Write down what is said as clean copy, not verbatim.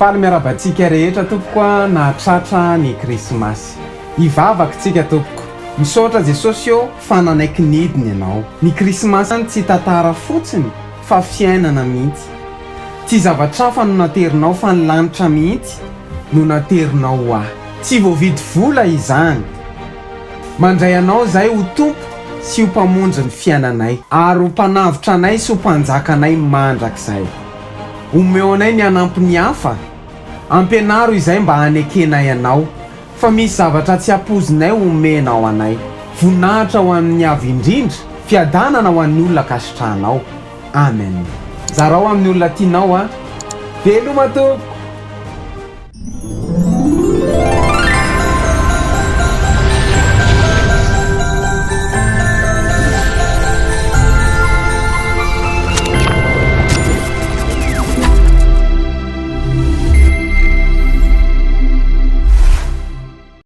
Faly miarahaba antsika rehetra tompoko a nahatratra ny krismasy. Hivavaka tsika tompoko. Misaotra Jesosy ô fa nanaiky nidina ianao. Ny krismasy any tsy tantara fotsiny fa fiainana mihitsy. Tsy zavatra hafa no naterinao fa ny lanitra mihitsy no naterinao ho ahy. Tsy voavidy vola izany. Mandray anao izahay ho Tompo sy ho Mpamonjy ny fiainanay, ary ho Mpanavotra anay sy ho Mpanjakanay mandrakizay. Omeo anay ny hanampy ny hafa. Ampianaro izay mba hanekenay Anao, fa misy zavatra tsy ampoizinay homenao anay. Voninahitra ho an'ny Avo Indrindra, fiadanana ho an'ny olona ankasitrahanao. Amen. Zarao amin'ny olona tianao a. Veloma tompoko!